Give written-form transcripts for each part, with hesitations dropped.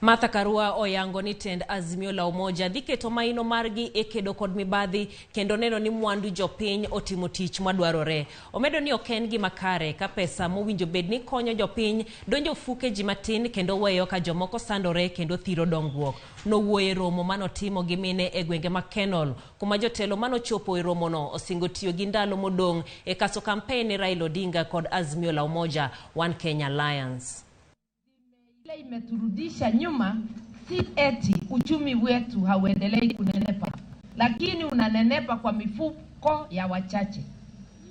Martha Karua oyango ni tend Azimio la Umoja dhi keto maino margi e kedo kod mibadhi kendo neno ni mwandu jopiny otimo tich madwarore. Omedo ni ok en gima kare ka pesa mowinjo bed ni konyo jopiny donjo ofuke ji matin kendo weyo ka jomoko sandore kendo thiro dongruok. Nowuoyo e romo manotimo gi mine e gwenge ma Kenol kuma jotelo manochopo e romono osingo tiyo gi ndalo modong' e kaso kampen ne Raila Odinga kod Azimio la Umoja One Kenya Alliance. Ile imeturudisha nyuma si eti uchumi wetu hauendelei kunenepa, lakini unanenepa kwa mifuko ya wachache,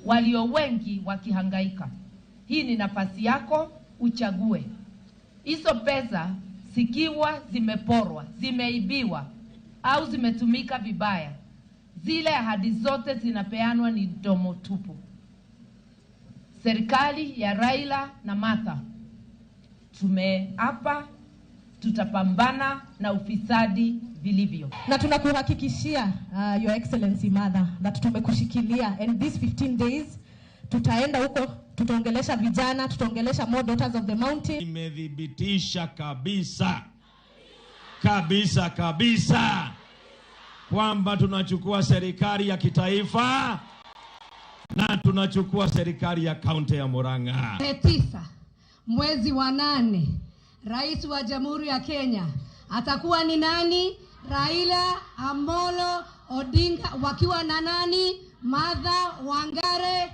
walio wengi wakihangaika. Hii ni nafasi yako, uchague. Hizo pesa zikiwa zimeporwa, zimeibiwa au zimetumika vibaya, zile ahadi zote zinapeanwa ni domo tupu. Serikali ya Raila na Martha tumeapa tutapambana na ufisadi vilivyo. Na tunakuhakikishia, Your Excellency Martha, that tumekushikilia and these 15 days tutaenda huko, tutaongelesha vijana, tutaongelesha more daughters of the mountain. Imethibitisha kabisa kabisa kabisa kwamba tunachukua serikali ya kitaifa na tunachukua serikali ya kaunti ya Murang'a. Tarehe 9 mwezi wa 8, Rais wa Jamhuri ya Kenya atakuwa ni nani? Raila Amolo Odinga wakiwa na nani? Martha Wangare.